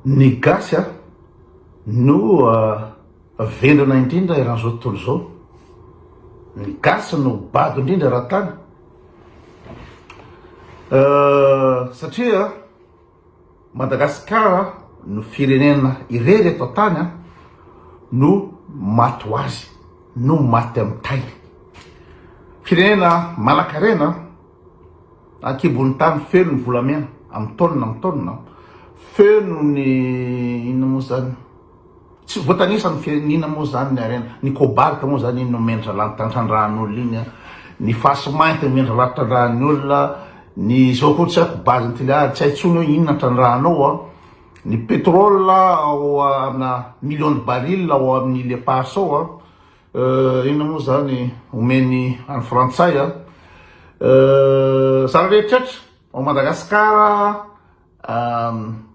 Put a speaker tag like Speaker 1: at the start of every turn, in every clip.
Speaker 1: Ny gasy a no vendrana indrindra eran'izao tontolo izao. Ny gasy no bado indrindra eran-tany. Satria Madagasikara no firenena irery eto an-tany a no maty ho azy, no maty amin'ny tay. Firenena manankarena. Ankibon'ny tany feno ny volamena amin'ny taonina amin'ny taonina, feno ny inona moa zany, tsy voatanisa ny fe, ny inona moa zany ny harena, ny cobalt moa zany iny nomen-dralany tantrandrahan'olona iny an, ny fasy mainty nomen-dralany trandrahan'ny olona, ny zao koa tsy haiko base ny Toliara tsy hay intsony hoe inona trandrahanao an, ny pétrole ao amina millions de barils ao amin'ny îles Éparses ao an. Inona moa zany omeny any frantsay a? Zava-rehetrretra ao Madagascar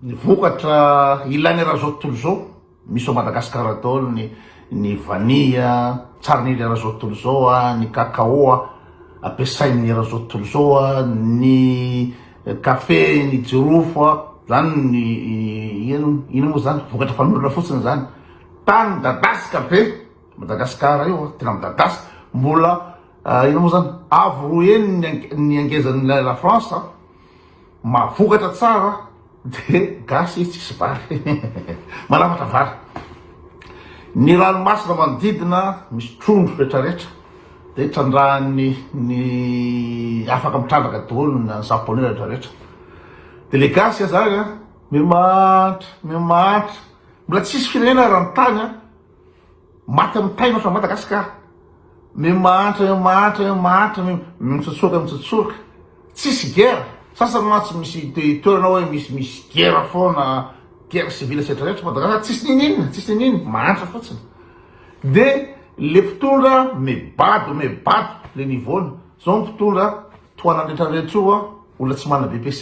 Speaker 1: ny vokatra ilaina eran'izao tontolo izao misy ao Madagascar daholo ny ny vanille tsara indrindra eran'izao tontolo izao a, ny cacao a ampiasain'ny eran'izao tontolo izao a, ny kafe, ny jirofo a, zany ny inona moa zany vokatra fanorona fotsiny zany. Tany midadasika be Madagascar io tena midadasika mbola ino moa zany avo roa heny ny ny angezan'ny la France mahavokatra tsara de gasy tsisy vary manafatra vary ny ranomasina manodidina misy trondro retraretra de trandrahan'ny ny afaka mitrandraka daholo ny japonais retraretra de le gasy zany a mimahantra mimahantra Mbola tsisy firenena eran-tany an, maty amin'ny taina ohatran'i Madagascar. Miha mahantra, miha mahantra, miha mahantra, miha mitsotsoka, mitsotsoka. Tsisy guerre. Sasany mantsy misy toerana hoe misy misy guerre foana, guerre civile sy retraretra. Madagascar tsisy niniana, tsisy niniana, mahantra fotsiny. De le mpitondra mibado, mibado le niveau-ny. Zao ny mpitondra tohanan'ny retraretra io an. Olona tsy manana BPC.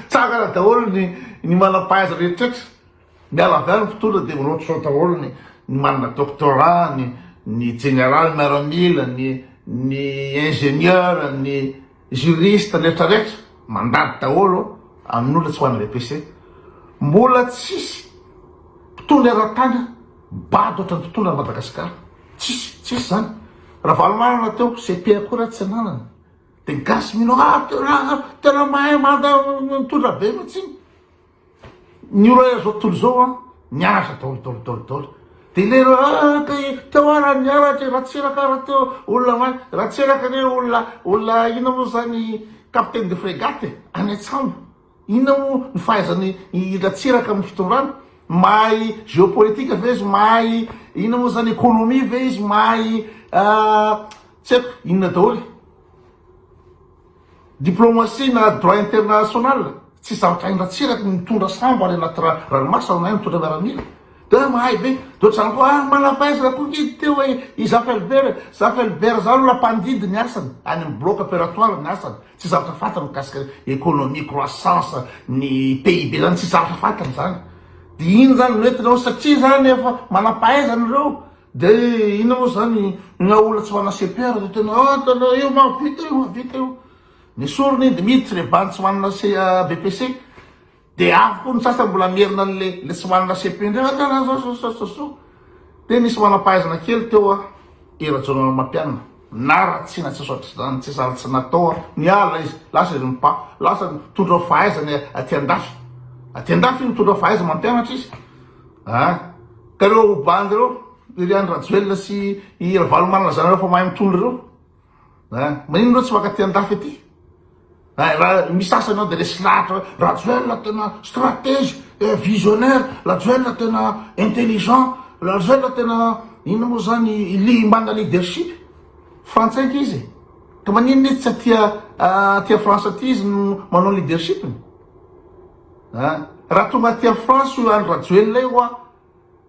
Speaker 1: Tsangana daholo ny ny manam-pahaizana rehetraretra. Miala avy any ny mpitondra dia manao ohatr'izao daholo ny ny manana doctorat, ny ny jeneraly miaramila, ny ny ingénieur, ny juriste, ny rehetrarehetra. Mandady daholo amin'olona tsy manana BPC. Mbola tsisy mpitondra eran-tany bado ohatran'ny mpitondra an'i Madagasikara. Tsisy, tsisy zany. Ravalomanana teo, CP akory ary tsy ananany. De gasy mino ah tena tena mahay manda mitondra be mihitsy iny. Ny olona zao tontolo zao an mianatra daholo daholo daholo daholo. De le ah te teo ara nianatra Ratsiraka ara teo olona mahay Ratsiraka ne olona olona inona moa zany capitaine de frégate any an-tsambo. Inona moa ny fahaizan'i Ratsiraka amin'ny fitondrana? Mahay géopolitique ve izy? Mahay inona moa zany économie ve izy? Mahay tsy haiko inona daholo? Diplomatie na droit international? Tsy zavatra hain'i Ratsiraka ny mitondra sambo any anaty ranomasina na mitondra miaramila. Dia hoe mahay be. Dia ohatr'izany koa, ah manam-pahaizana koa nge teo hoe i Zafy Albert e. Zafy Albert zany olona mpandidy ny asany, any amin'ny bloc opératoire ny asany. Tsy zavatra fantany mikasika économie, croissance, ny PIB zany, tsy zavatra fantany zany. Dia iny zany no entina ao satria zany efa manam-pahaizana ireo. Dia inona moa zany, ny olona tsy manana CPR dia tena, ah tena io mahavita io, mahavita io. Nesorina iny dia miditra ilay bandy tsy manana BPC. Dia avy koa ny sasany mbola merina an'le le tsy manana CP indray ah tena zao zao zao zao zao. Dia nisy manam-pahaizana kely teo ah, i Rajaonarimampianina. Na ratsiana tsisy ohatr'izany, tsisy ary tsy natao ah, niala izy, lasa izy mipa, lasa nitondra fahaizana aty andafy. Aty andafy mitondra fahaizana mampianatra izy. Ah, ka ireo bandy ireo, ry Andry Rajoelina sy i Ravalomanana zanareo fa mahay mitondra ireo. Ah, maninona ireo tsy maka aty andafy aty? Eh, raha misy sasany ao dia resy lahatra hoe Rajoelina tena stratège, eh, visionnaire, Rajoelina tena intelligent, Rajoelina tena inona moa zany li manana leadership. Frantsay ange izy e. Ka maninona izy tsy aty aty France aty izy no manao leadership-ny? Ah, raha tonga aty France io Andry Rajoelina io hoa,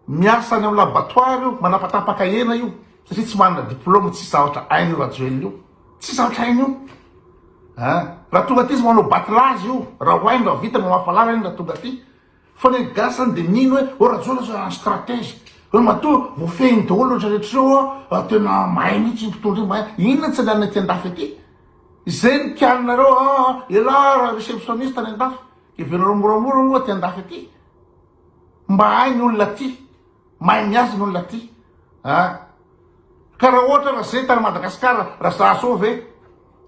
Speaker 1: miasa any amin'ny laboratoire io, manapatapaka hena io, satria tsy manana diplôme, tsisy zavatra hainy io Rajoelina io. Tsy zavatra hainy io. An! Raha tonga aty izy manao battelage io, raha ho hainy raha vita mamafa lalana iny raha tonga aty. Fa ny gasy zany dia mino hoe oh Rajoelina zao un stratège. Hoe matoa voafehiny daholo rehetra rehetra ireo an, tena mahay mihitsy io mpitondra io, mahay. Inona tsy andehanana aty andafy aty? Izay no kianinareo an, elah raha réceptionniste any andafy. Heverareo moramora moa aty andafy aty. Mba hay ny olona aty. Mahay miasa ny olona aty. A. Ka raha ohatra raha zay tany Madagascar raha za zao ve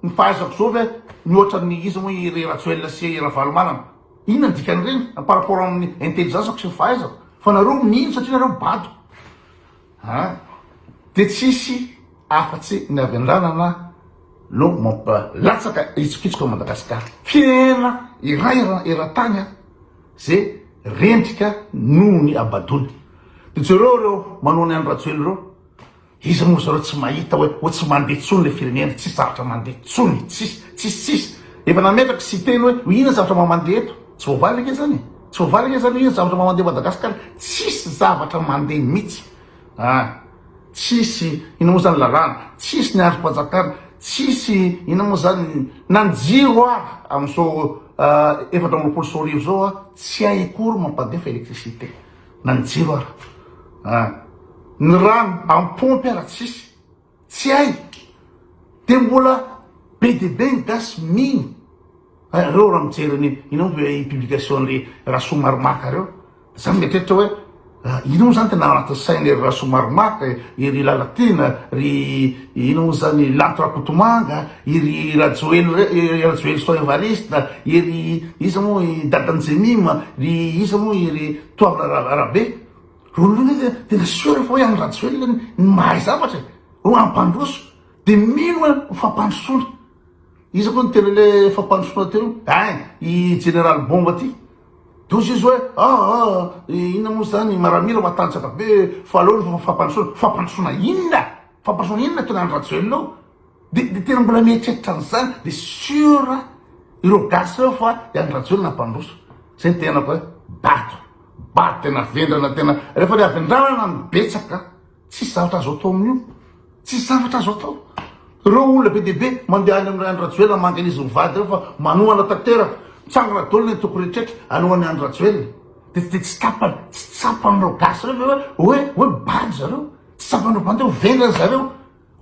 Speaker 1: ny fahaizako zao ve mihoatra ny iza moa i ry Rajoelina sy i Ravalomanana. Inona ny dikan'ireny par rapport amin'ny intelligence-ko sy ny fahaizako. Fa nareo mino satria nareo bado. A. Dia tsisy afa-tsy ny avy an-dalana no mampalatsaka hitsokitsoka Madagascar. Firenena iray eran-tany a. Ze rendrika noho ny habadoana. De jereo reo manao ny Andry Rajoelina reo, iza moa zareo tsy mahita hoe hoe tsy mandeha tsony le firenena, tsisy zavatra mandeha tsony, tsisy, tsisy, tsisy. Efa nametraka Siteny hoe ho inona zavatra mba mandeha eto, tsy voavaly ange zany e, tsy voavaly ange zany hoe inona zavatra mba mandeha Madagascar, tsisy zavatra mandeha mitsy. Ah. Tsisy inona moa zany lalàna, tsisy ny andrim-panjakana, tsisy inona moa zany na ny jiro ary amin'izao 2024 izao a, tsy hay akory mampandefa électricité na ny jiro ary. Ah. Ny rano amin'ny paompy ara tsisy, tsy hay. Dia mbola be dia be ny gasy mino. Reo raha mijery ny inona moa publication-dry Rasoamaromaka reo. Za mieritreritra hoe ino moa zany tena anatin'ny sain'i ry Rasoamaromaka, i ry Lalatiana, ry ino moa zany Lanto Rakotomanga, i ry Rajoely i Rajoelison Evariste, i ry iza moa i Dadan'i Jemima, ry iza moa i ry Toavina Rabe. Reo olona reo anie tena sûr fa hoe Andry Rajoelina ny mahay zavatra e, hoe hampandroso. Dia mino hoe ho fampandrosoana. Iza koa niteny le fampandrosoana teo? Ein, i Jeneraly Bomba ty. Dozy izy hoe, ah ah, inona moa zany, maramila matanjaka be, fa aleo ny fampandrosoana. Fampandrosoana inona? Fampandrosoana inona tena Andry Rajoelina ao? De, de tena mbola mieritreritra an'izany, de sûr ireo gasy ireo fa i Andry Rajoelina hampandroso. Zay ny tenako hoe, bado, bado tena vendrana tena, rehefa ny havendranana no betsaka, Tsisy zavatra azo atao amin'io. Tsisy zavatra azo atao. Ireo olona be dia be mandeha any amin'i Andry Rajoelina manga an'izy mivady ireo fa manohana tanteraka. Mitsangana daholo ny antoko rehetraretra hanohana an'i Andry Rajoelina. Dia dia tsy tapany, tsy tsapan'ireo gasy ireo ve hoe hoe hoe bado zareo. Tsy tsapan'ireo bandy hoe vendrana zareo.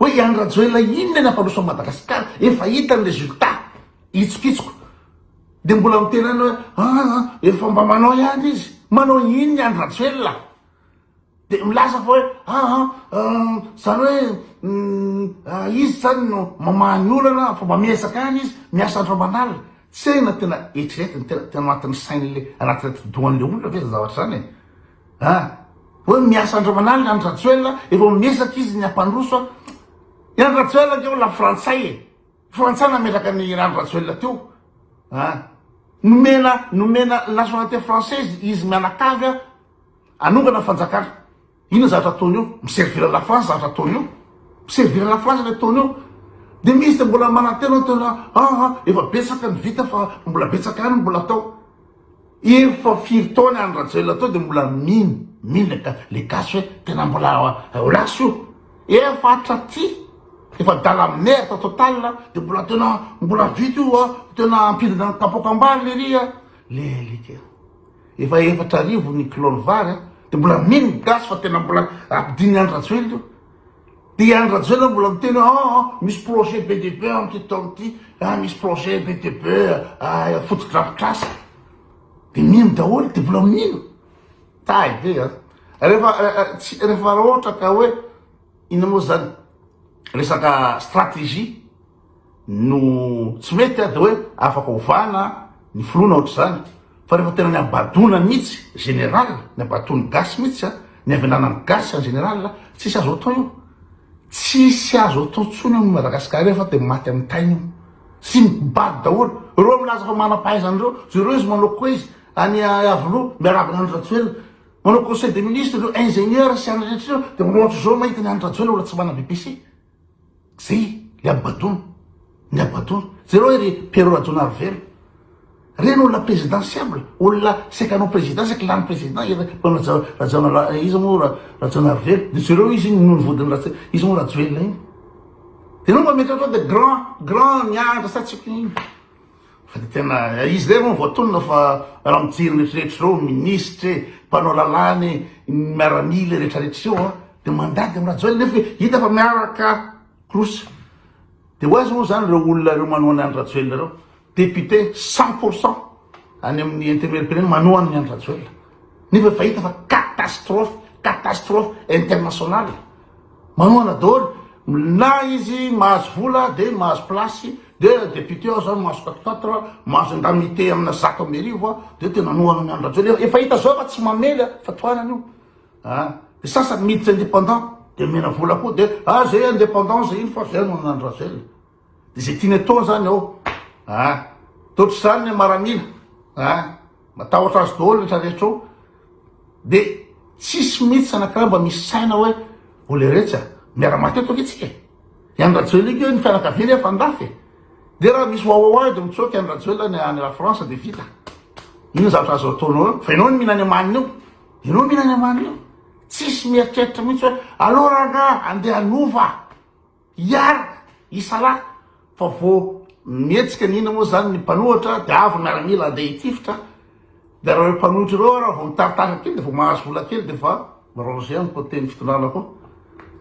Speaker 1: Hoe i Andry Rajoelina inona ny hampandroso an'i Madagasikara. Efa hita ny résultat. Hitsokitsoka. Dia mbola miteny ihany hoe ah, efa mba manao ihany izy. Manao inona i Andry Rajoelina? Dia milaza fa hoe aa zany hoe izy zany no mamaha ny olana fa mba miezaka ihany izy miasa andro aman'alina. Tsy hay na tena eritreretiny tena tena anatin'ny sain'le anatin'ny atidohan'le olona ve zany zavatra zany e? A! Hoe miasa andro aman'alina Andry Rajoelina efa miezaka izy ny hampandroso a! I Andry Rajoelina ange olona frantsay e! Frantsay nametraka an'i Andry Rajoelina teo a! Nomena nomena nationalité française izy mianakavy a! Hanongana fanjakana. Inona zavatra ataony io? Mi-servir la France zavatra ataony io. Mi-servir la France ny ataony io. Dia misy dia mbola manantena hoe tena ah ah efa betsaka ny vita fa mbola betsaka ihany ny mbola atao. Efa firy taona Andry Rajoelina teo dia mbola mino, mino le le gasy hoe tena mbola ho lasa io. Efa hatraty, efa adala merde total dia mbola tena mbola vita io ah, tena ampidina kapoakam-bary lery ah. Le alika. Efa 4000 ny kilao ny vary a, de mbola mino ny gasy fa tena mbola ampidin'i Andry Rajoelina io. De i Andry Rajoelina mbola miteny hoe ah ah misy projet be dia be amin'ity taona ity, ah misy projet be dia be ah fotodrafitrasa. De mino daholo, de mbola mino. Tay be a. Rehefa tsy rehefa raha ohatra ka hoe inona moa zany resaka stratégie no tsy mety dia hoe afaka ovana ny filoha na ohatr'izany fa rehefa tena ny habadoana mihitsy général ny habadoan'ny gasy mihitsy a ny havenanan'ny gasy en général tsisy azo atao io tsisy azo atao tsony io Madagascar io fa dia maty amin'ny tainy io sy mibady daholo ireo milaza fa manam-pahaizana ireo jereo izy manao koa izy any Iavoloha miarahaba an'i Andry Rajoelina manao conseil des ministres ireo ingénieur sy any rehetra ireo dia manao ohatr'izao mahita ny Andry Rajoelina olona tsy manana BPC Zay le abadoana, ny abadoana. Jereo ery Pierrot Rajaonarivelo, reny olona présidentiable, olona saika hanao président, saika lany président i Rajaona, iza moa Rajaonarivelo, de jereo izy iny noho ny vodiny Ratsy, iza moa Rajoelina iny. De enao mba mieritreritra hoe de grand, grand nianatra sa tsy haiko ino. Fa dia tena izy irery moa voatonona fa raha mijery ny rehetrarehetra ireo, minisitra e, mpanao lalàna e, ny miaramila e, rehetrarehetra ireo an, dia mandady amin'i Rajoelina nefa hita fa miaraka korosy. Dia ho aiza moa izany ireo olona ireo manohana an'i Rajoelina ireo? Député 100 pour cent. any amin'ny antenimieram-pirenena manohana an'i Andry Rajoelina. Nefa efa hita fa catastrophe, catastrophe internationale. Manohana daholo, na izy mahazo vola dia mahazo place, dia député aho zany mahazo quatre quatre, mahazo indemnité amina 1100 aho, dia tena hanohana an'i Andry Rajoelina. Efa hita zao fa tsy mamely fa tohanana io. Ah, dia sasany miditra indépendant, dia omena vola koa, dia ah zay indépendant zay iny fa zay hanohana an'i Andry Rajoelina. Dia zay tiany atao zany ao. Ah, dia ohatr'izany ny maramila. Ah, matahotra azy daholo rehetra rehetra ao. Dia tsisy mihitsy anankiray mba misy saina hoe o leretsy a, miara-maty eto ange tsika e. I Andry Rajoelina io ny fianakaviany efa andafy e. Dia raha misy wawawa dia mitsoaka i Andry Rajoelina any la France dia vita. Inona zavatra azo ataonao eo? Fa ianao no mihinana amaniny eo. Ianao mihinana amaniny eo. Tsisy mieritreritra mihitsy hoe aleo rangaha andeha hanova. Hiaraka, hisalahy, fa vao mihetsika ny inona moa zany ny mpanohitra dia avy ny miaramila andeha hitifitra, dia raha ireo mpanohitra ireo ara vao mitaritarika kely dia vao mahazo vola kely dia efa mi-ranger amin'ny côté ny fitondrana koa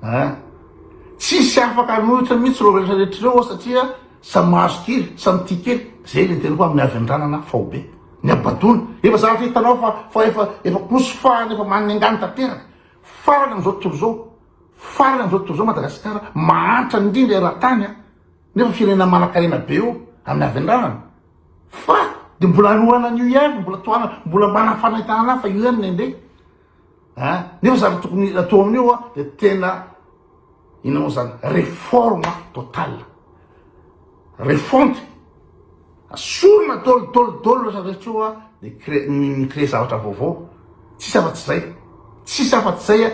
Speaker 1: ein! Tsisy afaka hanohitra mihitsy ireo rehetra rehetra ireo ao satria samy mahazo kely, samy tia kely, zay le niteniko hoe amin'ny havendranana faobe, ny habadoana, efa zavatra hitanao fa fa efa efa kosofahana efa manengany tanteraka, farany amin'izao tontolo izao. Farany amin'izao tontolo izao Madagasikara mahantra indrindra eran-tany a! Nefa firenena manankarena be io amin'ny havendranana fa dia mbola hanohana an'io ihany, mbola tohanana, mbola manam-panaintainana fa io ihany ny andeha a! Nefa zavatra tokony atao amin'io a dia tena inona moa zany réforme totale, refonte. Asorina dol dol dol rehetra rehetra io a de cré mi-créer zavatra vaovao. Tsisy afa-tsy zay. Tsisy afa-tsy zay a.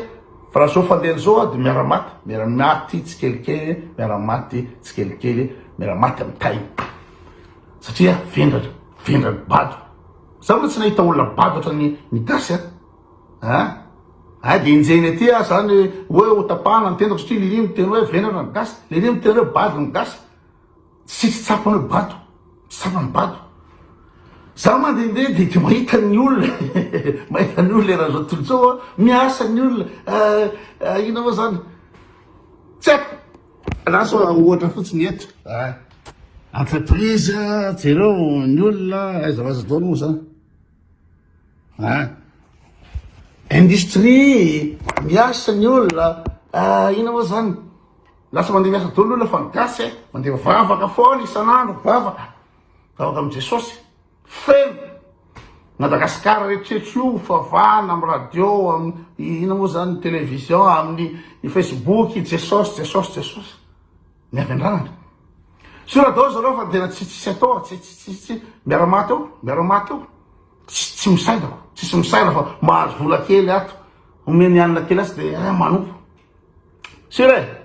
Speaker 1: Fa raha zao fandehany zao a de miara-maty, miara-maty tsikelikely, miara-maty tsikelikely, miara-maty amin'ny tay. Satria vendrana, vendrana, bado. Za mbola tsy nahita olona bado ohatran'ny ny gasy a. A! Ay de enjehiny aty aho zany hoe ho tapahana ny tendako satria Lily miteny hoe vendrana ny gasy, Lily miteny hoe bado ny gasy. Tsy tsy tsapany hoe bado, tsy tsapany bado. Za mandehandeha dia dia mahita ny olona, mahita ny olona eran'izao tontolo izao aho, miasa ny olona, inona moa zany? Tsy haiko. Lasa ohatra fotsiny eto. Entreprise, jereo ny olona, aiza ho aiza daholo moa zany. Industrie, miasa ny olona, inona moa zany? Lasa mandeha miasa daholo ny olona fa ny gasy eh, mandeha mivavaka foana isan'andro, mivavaka, mivavaka amin'i Jesosy. Feno Madagascar rehetrarehetra io fivavahana amin'ny radio, amin'ny inona moa zany, télévision, amin'ny Facebook, Jesosy, Jesosy, Jesosy. Ny avy an-dranana. Sur daholo zareo fa tena tsy tsisy atao, tsy tsy tsy tsy miara-maty eo, miara-maty eo. Tsy tsy misaina, tsisy misaina fa mahazo vola kely ato, omeny hanina kely azy dia eh, manompo. Sur e!